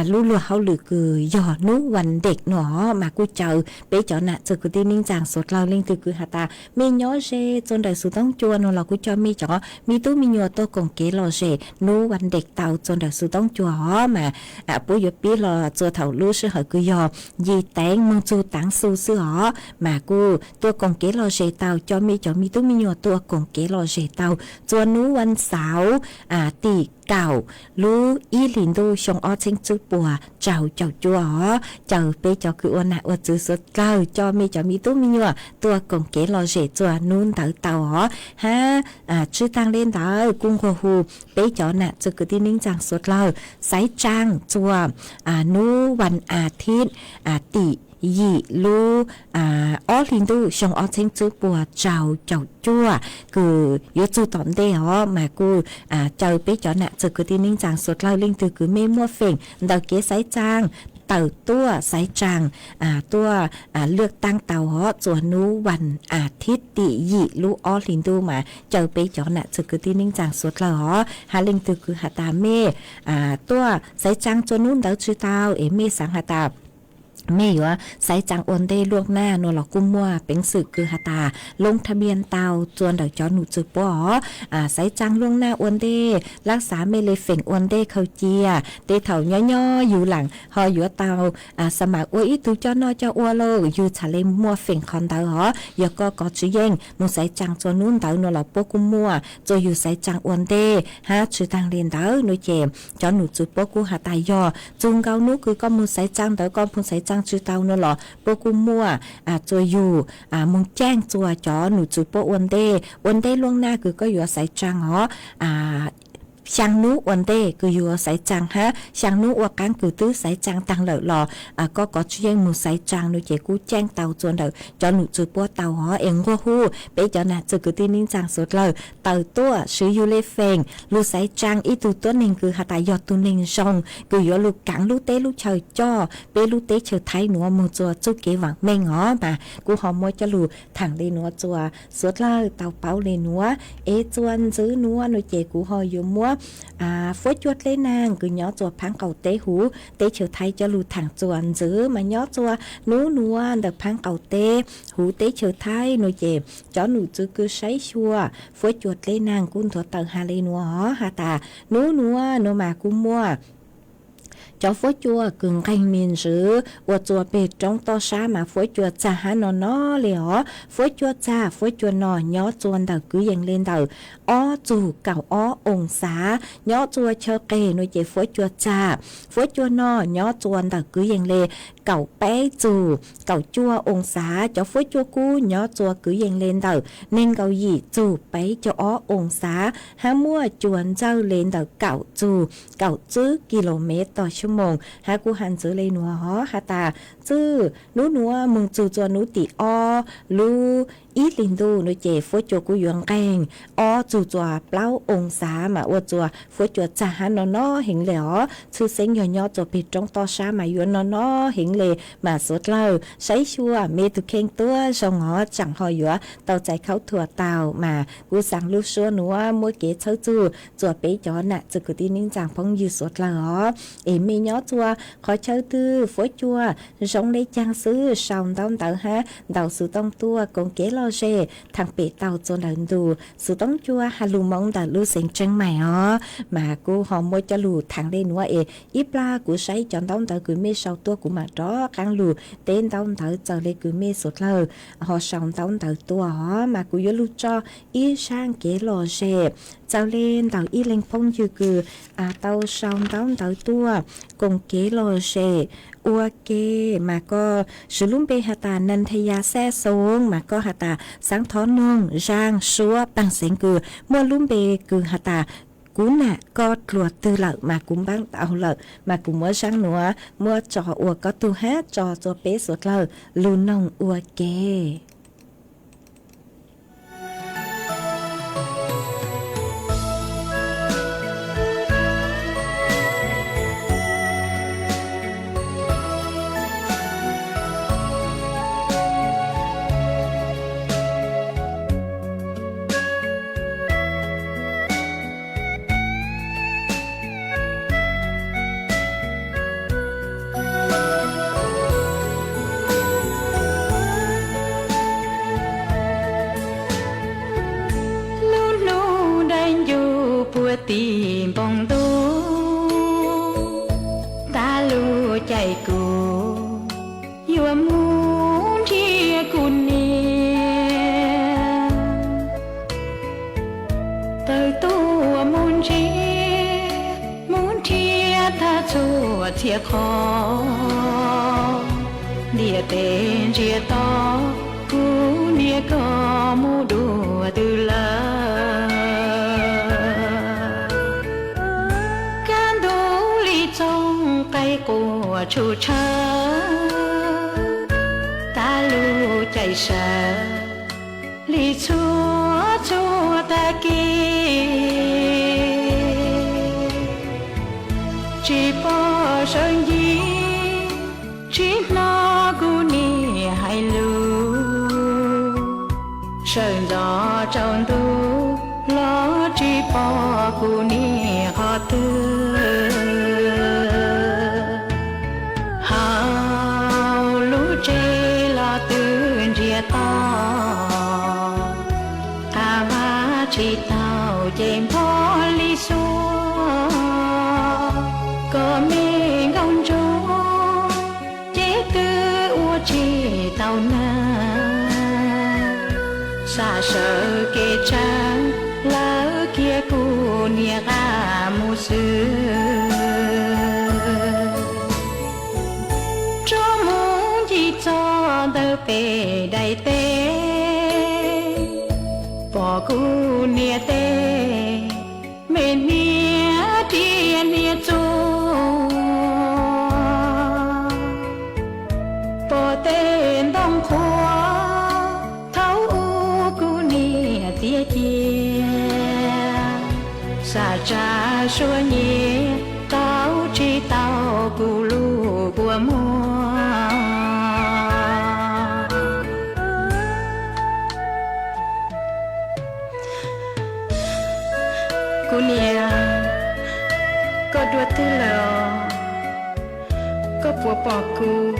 lub luag hauj lwm kws yog nub vas ntev nuav, mas kuj caw peb cov nam txwv kwv tij neej tsaa suav dlawg leej twg kws has tas mej nyob ze txua ntawm xuv toob cua nuav los kuj coj mej cov me tub me nyuam tuaj koom kev lom zem nub vas ntev tau txua ntawm xuv toob cua os. Mas puab yuav pib los txua thaum lub sij hawm kws yog yim teev moog txug taav xu xwb os, mas kuj tuaj koom kev lom zem tau coj mej cov me tub me nyuam tuaj koom kev lom zem tau txua nub vas xauv tim kaum lub ib hlis ntuj xyoo ob txheeb tswb puas rau caum cua os. Caw peb cov kws ua nam ua txwv suav dlawg coj mej cov me tub me nyuam tuaj koom kev lom zem txua nub ntawd tau os. Hab tswj taag le ntawd kuj nqua hu peb cov nam txwv kwv tij neej tsaa suav dlawg xaiv tsaa txua nub vas a thib tim yim lub ob hlis ntuj xyoo ob txheeb tswb puas rau caum cuaj kws yuav txug tom ntej os, mas kuj caw peb cov nam txwv kwv tij neej tsaa suav dlawg leej twg kws mej muaj feem ntawm kev xaiv tsaa tawm tuaj xaiv tsaa tuaj lwj taab tau hov txuas nub vas as thiv tim yim lub ob hlis ntuj mas caw peb cov nam txwg kwv tij neej tsaa suav dlawg hov. Has leej twg kws has tas mej tuaj xaiv tsaa txuas nub ntawd tsi tau es mej xaav has tas mej yuav xaiv tsaa ua ntej luaj naj nua los kuj muaj peev xwm kws has tas loob thaj npiaj tau txuas ntawm cov num txwg puab hov. Xaiv tsaa luaj naj ua ntej lab xav mej le feem ua ntej khaws cia, tej thaum nyob nyob yug laam ho yuav tau xa mam ua ib tug coj noj coj ua lauj, yug txhad le muaj feem qhov ntawd hov. Yog koj kov tswv yeej moog xaiv tsaa txuas nub ntawd nua los puab kuj muaj txuas yug xaiv tsaa ua ntej hab tsi taag le ntawd nua ces cov num txwg puab kuj has tas yog txug nkaus nub kws koj moog xaiv tsaa ntawd koj moog xaiv tsaa tsi tau nua los puab kuj muaj txuas yug moog caaj txuas cov num txwg puab ua ntej, ua ntej luaj naj kws koj yuav xaiv tsaa hov. Xyaa nub ua ntej kws yug xaiv tsaa hab xyaa nub ua qaab kws twb xaiv tsaa taag lawm los koj kov tswv yeej moog xaiv tsaa nua ces kuj caaj tau txuas ntawm cov num txwg puab tau hov. Es nquag hu peb cov nam txwg kwv tij neej tsaa suav dlawg tawm tuaj swv yug le feem lug xaiv tsaa ib tug tuab neeg kws has tas yog tug neeg zoo kws yuav lug kaav lub teb lub chaw coj peb lub teb chaws Thaib nuav moog txuas txuj kev vaam meej hov. Mas kuj ho muab coj lug thaam le nuav txuas suav dlawg tau paub le nuav. Es txuas ntxiv nuav nua ces kuv ho yuav muab Fuab Cua dleb naag kws nyob txuas Phaab Qaum teb huv teb chaws Thaib coj lug thaam txuas ntxiv mas nyob txuas nub nuav ntawm Phaab Qaum teb huv teb chaws Thaib nua ces cov num txwv kws saib xyuas Fuab Cua dleb naag kuj nthuav tawm has le nuav hov has tas nub nuav nuav mas kuj muaj cov fuab cua kws nqeeg me ntsis ua txuas peg roob toj sab mas fuab cua txag hab no no le os. Fuab cua txag fuab cua no nyob txuas ntawm kwv yees le ntawm ob txug kaum ob oo xav. Nyob txuas chaw qes nua ces fuab cua txag fuab cua no nyob txuas ntawm kwv yees le kaum peb txug kaum cuaj oo xav. Cov fuab cua kub nyob txuas kwv yees le ntawm neeg nkaum yim txug peb caug ob oo xav hab muaj cua ntxawj le ntawm kaum txug kaum tsib ki lo mev tog xuab moos. Hab kuj has ntxiv le nuav hov has tas txwj nub nuav moog txug txuas nub tim ob lub ib hlis ntuj nua ces fuab cua kuj yuav nqeeg ob txug txuas plaub oo xav mas ua txuas fuab cua txag hab no no heev le os. Tshwj xeeb yog nyob txuas peg roob toj sab mas yuav no no heev le. Mas suav dlawg saib xyuas mej tug kheej tuab zoo hov tsaam ho yuav tau txais khaub thuas tau. Mas kuv xaa lub suab nuav muab kev txhawb txug txuas peb cov nam txwv kwv tij neej tsaa phooj ywg suav dlawg hov. Es mej nyob txuas qhov chaw twg fuab cua zoo le caag xwb sau ntaub ntawv hab ntaus xuv tooj tuaj koom kev lom zem thaam pem tau txuas ntawm ntu xuv tooj cua has lug moov ntawm lub xeev Tseeb Maim os. Mas kuv ho muab coj lug thaam le nuav es ib plag kuv saib cov ntaub ntawv kws mej sau tuaj kuv mam rov qaab lug teb ntaub ntawv txawm le kws mej suav dlawg ho sau ntaub ntawv tuaj hov. Mas kuv yuav lug tso ib zaaj kev lom zem txawm le ntawm ib leeg phooj ywg kws tau sau ntaub ntawv tuaj koom kev lom zem ua ke. Mas koj swv lub npe has tas Nantaya Xaj Xoo, mas koj has tas xaav thov noog zaaj suab paag xeev kws muaj lub npe kws has tas kuv nam koj dluag twg lawm mas kuv npaab tau lawm mas kuv muab zaaj nuav muab tso ua koj tug hab tso txuas peb suav dlawg lug noog ua ke. Lub hnub dai ncuj puag tim npoo ntuj, tag lub caij kuv yuav mus nrhiav kuv niam. Tawm tuaj mus ntsia, mus nrhiav tag txhua txhia qhov, ntiaj teb ntsiag to, kuv niam koj mus dua twg lawm. Kaj ntug li txooj qaib quaj tshum tshawv, tag lub caij sawv li txhua txhua tag kis, tsis pom sawv ncig Tsaus ntuj los tsis pom kuv niam qhov twg, hauv lub tsev los twb ntsiag to, qab vaj tsis taus ces npog li xuab, kom me nkauj ntsuag ces twb ua tsis tau na. Xav sawv kev tshee, lawv kiag kuv niam qab mus xwb. Tso mus ncig txog ntawm pem daim teb, pom kuv niam tej me hniav riam hniav txuas, pom tej ntoo qhuav thaum ub kuv niam tiav cia, xav tsa suab nyiav tau tsis tau kuv lub kua muag. Kuv niam, koj dua twg lawm os? Koj puas pom kuv?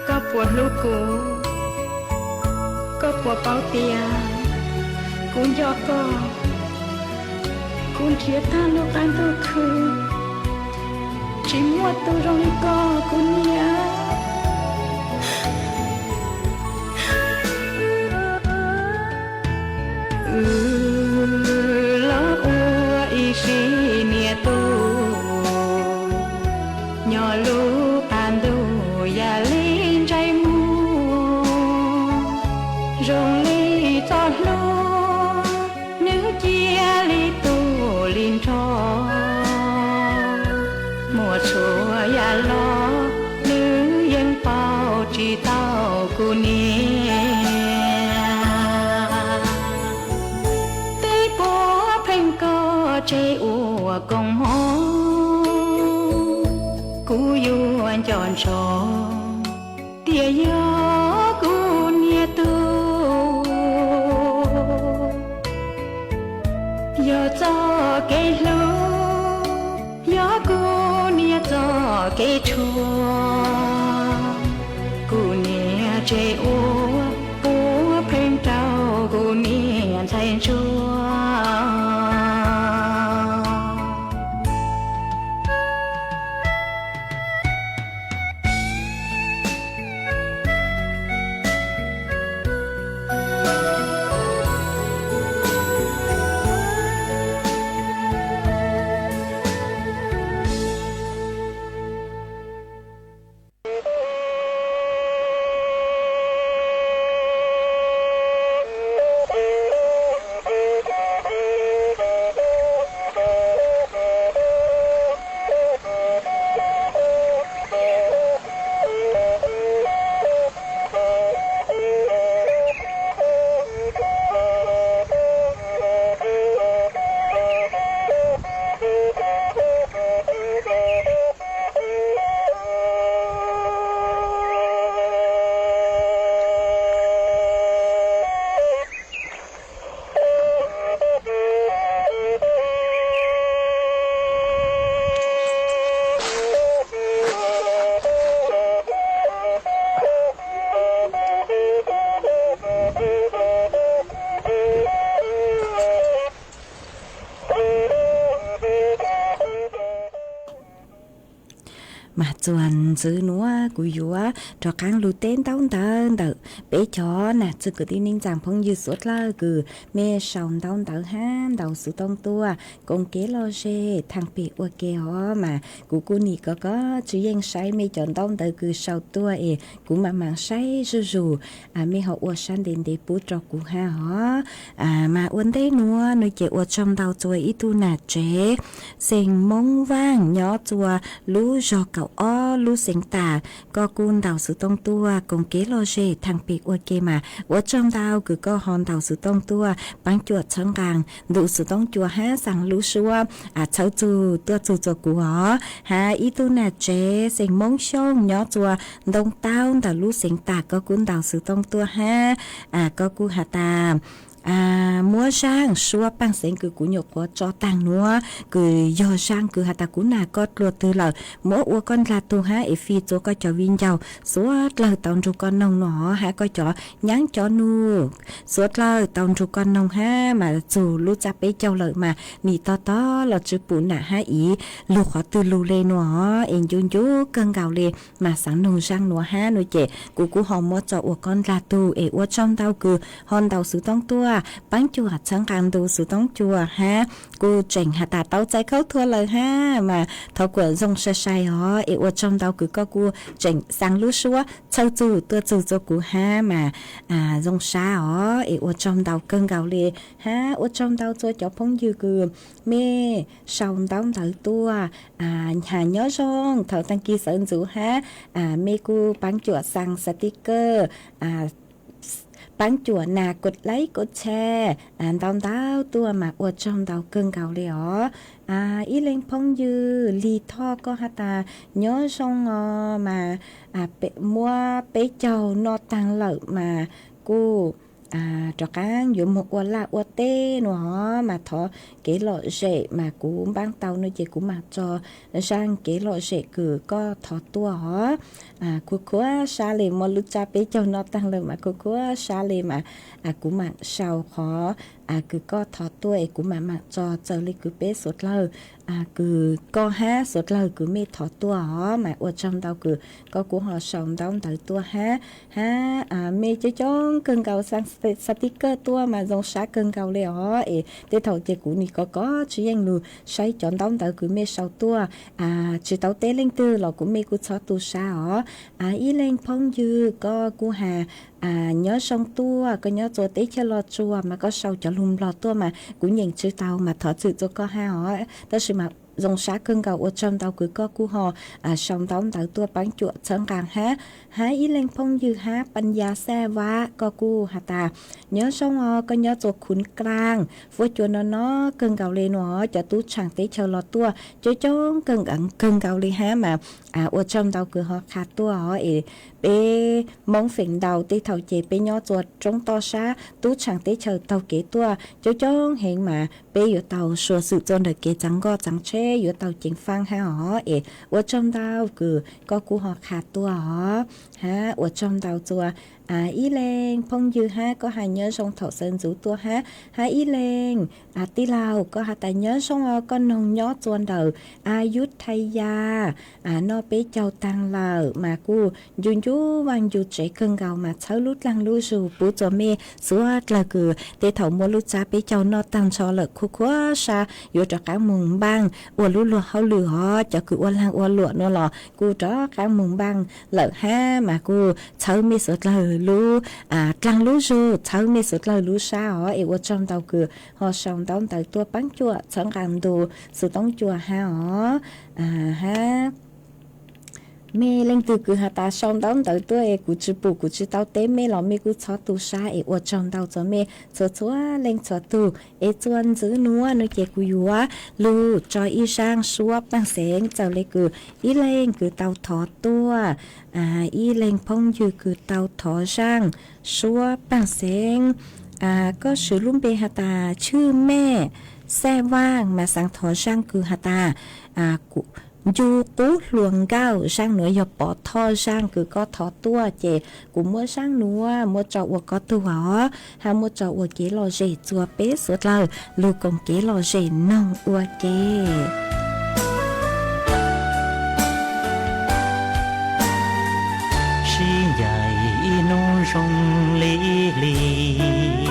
Koj puas hlub kuv? Koj puas paub tias kuv nco koj? Kuv nrhiav tag lub qab ntuj khwb, tsis muaj tus zoo li koj kuv niam. Wb los ua ib sim niam tub, nyob lub qab ntuj yam li ntsej muag, zoo li txoj hlua, nws cia li tu li nrho. Muaj txhua yam los nws yeej pauj tsis tau kuv niam. Tej puav pheej koj tseg ua koob hmoov, kuv yuav nco ntsoov tias yog kuv niam tub, yog txoj kev hlub, yog kuv niam txoj kev tshuav. Kuv niam tseg ua puav pheej rau kuv niam ntxhais ntsuag. Mas txuas ntxiv nuav kuv yuav rov qaab lug teb ntaub ntawv ntawm peb cov nam txiv kwv tij neej tsaa phooj ywg suav dlawg kws mej sau ntaub ntawv hab ntaus xuv tooj tuaj koom kev lom zem thaam pem ua ke os. Mas kuv kuj nim ko ko tsi yeej saib mej cov ntaub ntawv kws sau tuaj es kuv maam maam saib zuj zus, mej ho ua sab ntev ntev pub rua kuv hab os. Mas ua ntej nuav nwg ces ua tsaug ntau rua ib tug nam tsev xeem Moob Vaaj nyob rua lub zog kaum lub xeev tas, koj kuj ntaus xov tooj tuaj koom kev lom zem theej pem ua ke mas ua tsaug ntau kws koj ho ntaus xov tooj tuaj paab cuam txhawb nqaa ntu xov tooj cua hab xaa lub suab txhawb txug tuaj txug rua kuv os. Hab ib tug nam tsev xeem Moob Xyooj nyob rua ntoo taub ntawm lub xeev tas, koj kuj ntaus xov tooj tuaj hab koj kuj has tas muab zaaj suab paaj xeev kws kuv nyuam qhuav tso taag nuav, kws yog zaaj kws has tas kuv nam koj dlua twg lawm, muab ua koj ndlag tug hab es fij rua koj cov viv ncaus suav dlawg tau nrug koj noog no hab koj cov nyaab cov nug suav dlawg tau nrug koj noog hab mas txug lub tsab peb caug lawm mas nim tog tog los tsi pum nam hab iv lug qhov twg lug le nuav es ncu ncu kawg nkaus le mas xaav noog zaaj nuav hab nuav ces kuv kuj ho muab tso ua koj ndlag tug es ua tsaug ntau kws ho ntaus xov tooj tuaj paab cuam txhawb nqaa ntu xov tooj cua hab kuj tseem has tas tau txais khaub thuas lawm hab mas thov kuas zoo sai sai os es ua tsaug ntau kws koj kuj tseem xaa lub suab txhawb txug tuaj txug rua kuv hab mas zoo sab os es ua tsaug ntau kawg nkaus le hab ua tsaug ntau rua cov phooj ywg kws mej sau ntaub ntawv tuaj has nyob zoo thaum taag kis sawv ntxuv hab mej kuj paab cuam xaa sticker paab cuam nas kod laib kod tshare ntau ntau tuaj mas ua tsaug ntau kawg nkaus le os. Ib leeg phooj ywg Lis Thoj koj has tas nyob zoo os mas muab peb caug noj taag lawm mas kuj rov qaab yuav moog ua laj ua teb nuav mas thov kev lom zem mas kuv npaab tau nuav ces kuv maam tso zaaj kev lom zem kws koj thov tuaj os. Khuv khuav sab le muab lub tsab peb caug noj taag lawm mas khuv khuav sab le mas kuv maam sau qhov kws koj thov tuaj es kuv maam maam tso txawm le kws peb suav dlawg kws koj hab suav dlawg kws mej thov tuaj os mas ua tsaug ntau kws koj kuj ho sau ntaub ntawv tuaj hab hab mej coob coob kawg nkaus xaa sticker tuaj mas zoo sab kawg nkaus le os es tej thaum ces kuv nim kov kov tsi yeej lug saib cov ntaub ntawv kws mej sau tuaj tsi tau teb leej twg los kuv mej kuj txhob tu sab os. Ib leeg phooj ywg koj kuj has nyob zoo tuaj, koj nyob rua teb chaws Los Tsuas mas koj sau cov lug Nplog tuaj mas kuv nyeem tsi tau mas thov txim rua koj hab os. Tab sis mas zoo sab kawg nkaus ua tsaug ntau kws koj kuj ho sau ntaub ntawv tuaj paab cuam txhawb nqaa hab. Hab ib leeg phooj ywg hab Paj Ya Xaj Vab koj kuj has tas nyob zoo os, koj nyob rua Khuv Klaaj fuab cua no no kawg nkaus le nuav cov tub tshaam teb chaws los tuaj coob coob kawg nkaus kawg nkaus le hab mas ua tsaug ntau kws ho qha tuaj os es peb Moob feem ntau tej thaum ces peb nyob rua roob toj sab tub tshaam teb chaws taug kev tuaj coob coob heev mas peb yuav tau suav xwm rua ntawm kev txaav nkoj txaav tsheb yuav tau ceev faab hab os es ua tsaug ntau kws koj kuj ho qha tuaj os. Hab ua tsaug ntau rua ib leeg phooj ywg hab koj has nyob zoo thaum sawv ntxuv tuaj hab, hab ib leeg tij laug koj has tas nyob zoo os, koj noog nyob rua ntawm Ayutthaya noj peb caug taag lawm mas kuj ncu ncu vaaj ncu tsev kawg nkaus mas txhawb lub dlaag lub zug pub rua mej suav dlawg kws tej thaum muab lub tsab peb caug noj taag nrho lawm khuv khuav sab yuav rov qaab moog npaaj ua lub luag hauj lwm os. Cov kws ua laag ua luam nuav los kuj rov qaab moog npaaj lawm hab mas kuj txhawb mej suav dlawg lub dlaag lub zug, txhawb mej suav dlawg lub sab os es ua tsaug ntau kws ho sau ntaub ntawv tuaj paab cuam txhawb nqaa ntu xov tooj cua hab os. Hab mej leej twg kws has tas sau ntaub ntawv tuaj es kuv tsi pum kuv tsi tau teb mej los mej kuj txhob tu sab es ua tsaug ntau rua mej txhua txhua leej txhua tug es txuas ntxiv nuav nuav ces kuv yuav lug tso ib zaaj suab paaj xeev txawm le kws ib leeg kws tau thov tuaj, ib leeg phooj ywg kws tau thov zaaj suab paaj xeev, koj swv lub npe has tas Tshwj Mej Xaj Vaaj mas xaav thov zaaj kws has tas ncu qub hluas nkauj, zaaj nuav yog pov thoj zaaj kws koj thov tuaj ces kuv muab zaaj nuav muab tso ua koj tug os, hab muab tso ua kev lom zem rua peb suav dlawg lug koom kev lom zem noog ua ke. Sib ncaim ib hnub zoo li ib hlis,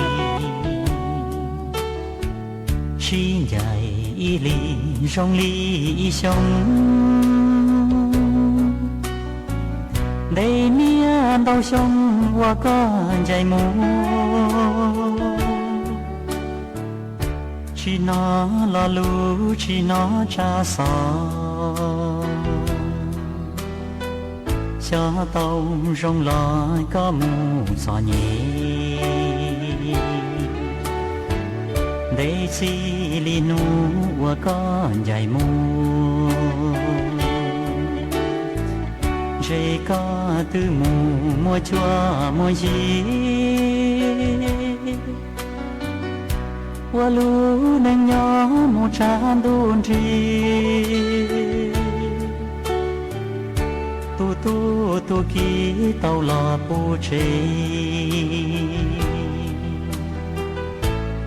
sib ncaim ib hlis zoo li ib xyoo. Ntev niaj ntau xyoo uas koj ncaim mus, tsis hnov lo lus tsis hnov tsa xov. Xyov tau zoo los koj mus txom nyem, ntev txij li hnub uas koj ncaim mus, ntshe koj twb mus muaj cuab muaj yig, ua lub neej nyob mus tshav ntuj nrig. Tus tub tus kiv tau los pub tseg,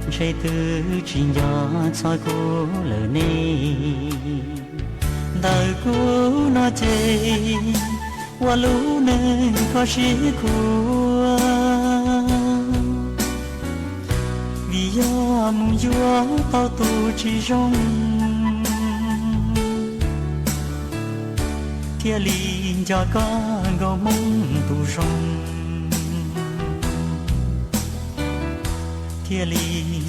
ntshe twb tsis nco txog kuv lawm ne. Ntawm kuv no ces ua lub neej kho siab khuav, vim yog mus yuav tau tus tsis zoo, thiaj li nco koj nkaus hmoob tus zoo, thiaj li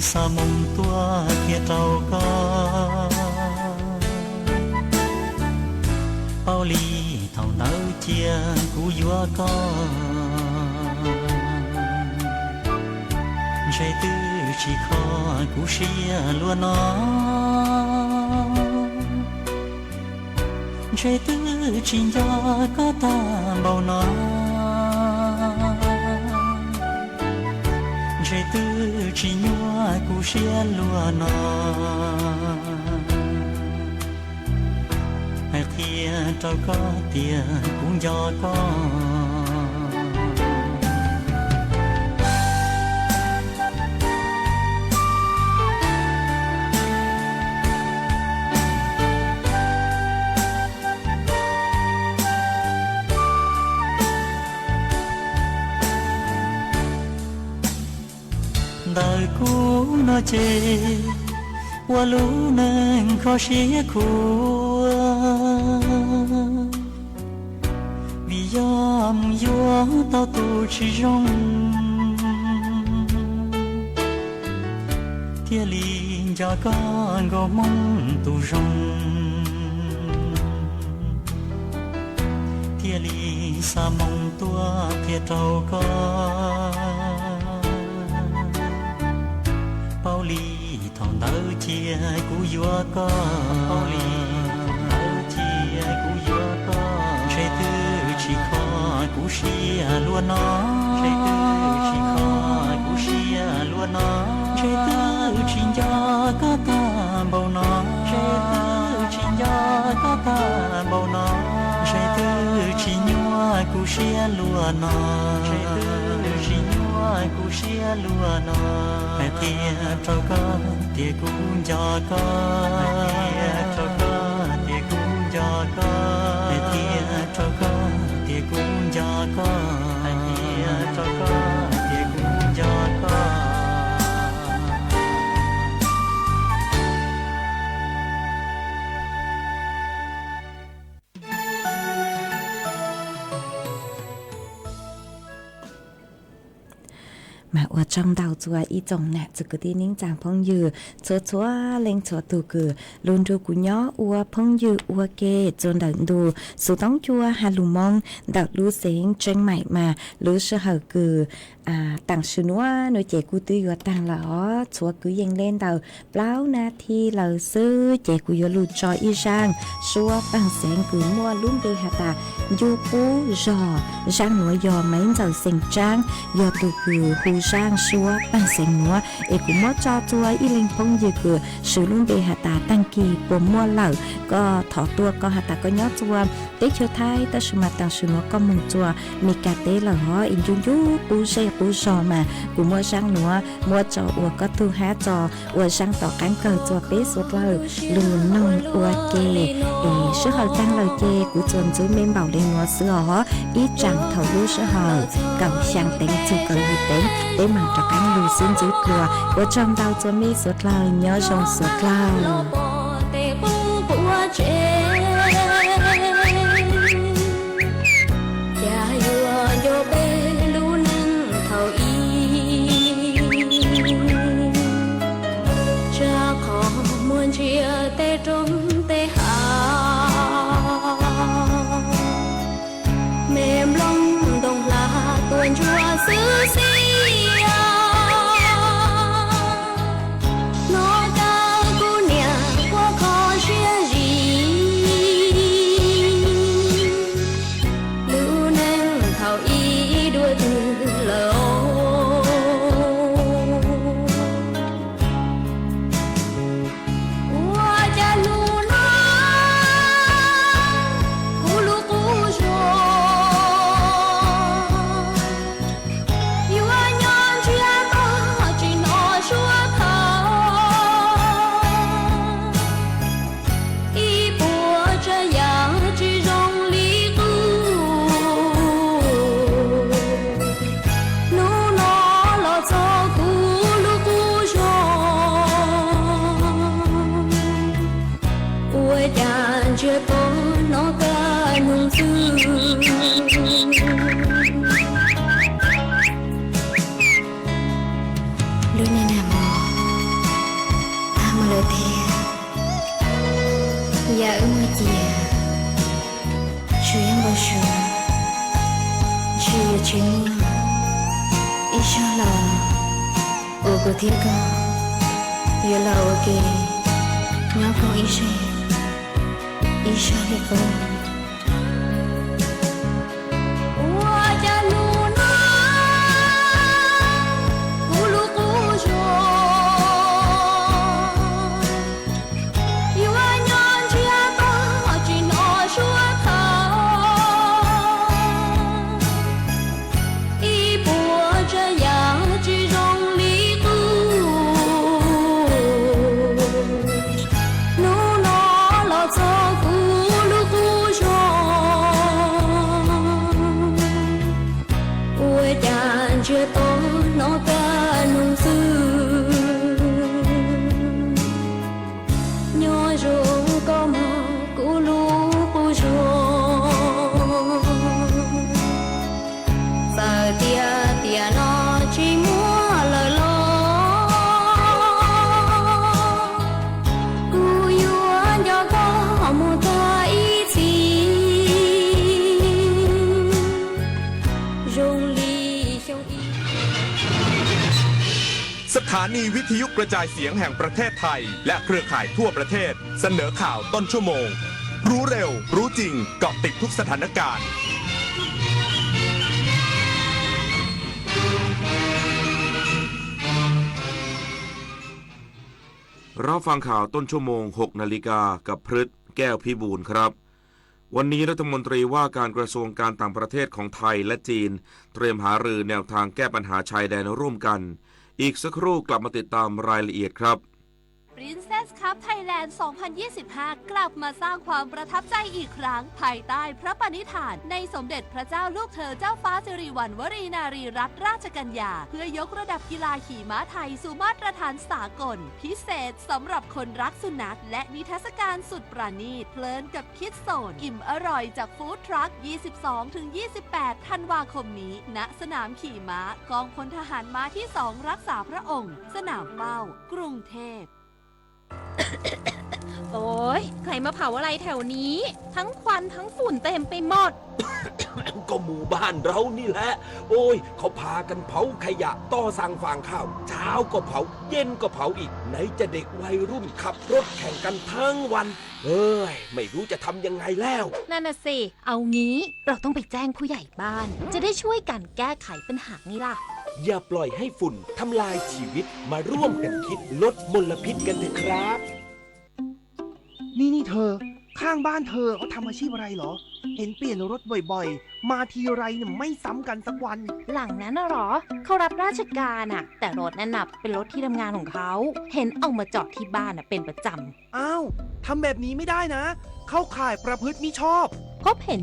xa moo tuaj qhia rau koj. Paub li thaum ntawd cia kuv yuav koj, ntshe twb tsis kho kuv siab luaj no, ntshe twb tsis nco koj tag npaum no, ntshe twb tsis nyuaj kuv siab luaj no. Hais qhia rau koj tias kuv nco koj. Ntawm kuv no ces ua lub neej kho siab khuav, vim yog mus yuav tau tus tsis zoo, thiaj li nco koj nkaus hmoob tus zoo, thiaj li xa moo tuaj qhia rau koj. Paub li thaum ntawd cia kuv yuav koj, paub li thaum ntawd cia kuv yuav koj, ntshe twb tsis kho kuv siab luaj no, ntshe twb tsis kho kuv siab luaj no, ntshe twb tsis nco koj tag npaum no, ntshe twb tsis nco koj tag npaum no, ntshe twb tsis nyuaj kuv siab luaj no, ntshe twb tsis nyuaj kuv siab luaj no. Hais qhia rau koj tias kuv nco koj, hais qhia rau koj tias kuv nco koj, hais qhia rau koj tias kuv nco koj, hais qhia rau koj tias kuv nco koj. Mas ua tsaug ntau txog ib tsoom nam txiv kwv tij neej tsa phooj ywg txhua txhua leej txhua tus kws lug nrug kuv nyob ua phooj ywg ua ke txug ntawm ntu xuv toob cua ha lug Moob ntawm lub xeev Tseeb Maim mas lub sij hawm kws taam sim nuav nuav ces kuj twb yuav taag lawm os, tshuav kwv yees le ntawm plaub nab thib lawm xwb ces kuv yuav lug tso ib zaaj suab paag xeev kws muaj lub npe has tas Ncu Qub Zog. Zaaj nuav yog Maiv Ntxawm xeem Tsaab yog tug kws hu zaaj suab paag xeev nuav es kuv muab tso txug ib leeg phooj ywg kws swv lub npe has tas Taag Kis puas muaj lawm, koj thov tuaj koj has tas koj nyob txug teb chaws Thaib tab sis mas taam sim nuav koj moog txug Mes Kas teb lawm hov es Ncu Ncu Qub Zej Qub Zog mas kuv muab zaaj nuav muab tso ua koj tug hab tso ua zaaj tom qaab kawg txug peb suav dlawg lug noog ua ke. Es sij hawm taag lawm ces kuv txuas ntxuv me npaum le nuav xwb os, ib tsaam thaum lub sij hawm kaum xyaa teev txug kaum yim teev peb maam rov qaab lug xub ntxub dlua. Ua tsaug ntau txug mej suav dlawg, nyob zoo suav dlawg. Cas yuav nco peb lub neej thaum ub, tsam qhov muaj ntsia tej roob tej hav, me Cas wb muaj cias, tsuas yog npau suav, ntshe yuav tsis muaj ib zaug los uas kuv thiab koj yuav los ua ke nyob koom ib zej ib zag li qub. Ua cas hnub no kuv lub qub zog yuav nyob ntsiag to tsis hnov suab thawj. Ib puas tsav yam tsis zoo li qub. Hnub no los txog kuv lub qub zog, ua cas ntsiag to hnov kaj noog xwb. Nyob zoo koj mog kuv lub qub zog, txawm tias tiam no tsis muaj lawm los kuv yuav nco koj mus tag ib txhis zoo li xyoo ib. สถานีวิทยุกระจายเสียงแห่งประเทศไทย และเครือข่ายทั่วประเทศ เสนอข่าวต้นชั่วโมง รู้เร็ว รู้จริง เกาะติดทุกสถานการณ์ รับฟังข่าวต้นชั่วโมง หกนาฬิกา กับพฤษ แก้วพิบูลครับ วันนี้รัฐมนตรีว่าการกระทรวงการต่างประเทศของไทยและจีน เตรียมหารือแนวทางแก้ปัญหาชายแดนร่วมกัน อีกสักครู่กลับมาติดตามรายละเอียดครับ Princess Cup Thailand สองพันยี่สิบห้า กลับมาสร้างความประทับใจอีกครั้ง ภายใต้พระปณิธานในสมเด็จพระเจ้าลูกเธอเจ้าฟ้าสิริวัณวรีนารีรัตนราชกัญญา เพื่อยกระดับกีฬาขี่ม้าไทยสู่มาตรฐานสากล พิเศษสำหรับคนรักสุนัข และนิทรรศการสุดประณีต เพลินกับคิดโซน อิ่มอร่อยจากฟู้ดทรัค ยี่สิบสองถึงยี่สิบแปด ธันวาคมนี้ ณ สนามขี่ม้ากองพลทหารม้าที่สองรักษาพระองค์ สนามเป้า กรุงเทพ โอ๊ย ใครมาเผาอะไรแถวนี้ ทั้งควันทั้งฝุ่นเต็มไปหมด ก็หมู่บ้านเรานี่แหละ โอ้ย เขาพากันเผาขยะต่อสั่งฟางข้าว เช้าก็เผา เย็นก็เผาอีก ไหนจะเด็กวัยรุ่นขับรถแข่งกันทั้งวัน เฮ้ย ไม่รู้จะทำยังไงแล้ว นั่นน่ะสิ เอางี้ เราต้องไปแจ้งผู้ใหญ่บ้าน จะได้ช่วยกันแก้ไขปัญหาไงล่ะ อย่าปล่อยให้ฝุ่นทำลายชีวิต มาร่วมกันคิดลดมลพิษกันเถอะครับ นี่นี่เธอ ข้างบ้านเธอเขาทำอาชีพอะไรเหรอ เห็นเปลี่ยนรถบ่อยๆ มาทีไรเนี่ยไม่ซ้ำกันสักวัน หลังนั้นน่ะเหรอ เขารับราชการอะ แต่รถนั้นน่ะเป็นรถที่ทำงานของเขา เห็นเอามาจอดที่บ้านน่ะเป็นประจำ อ้าว ทำแบบนี้ไม่ได้นะ เข้าข่ายประพฤติมิชอบ พบเห็น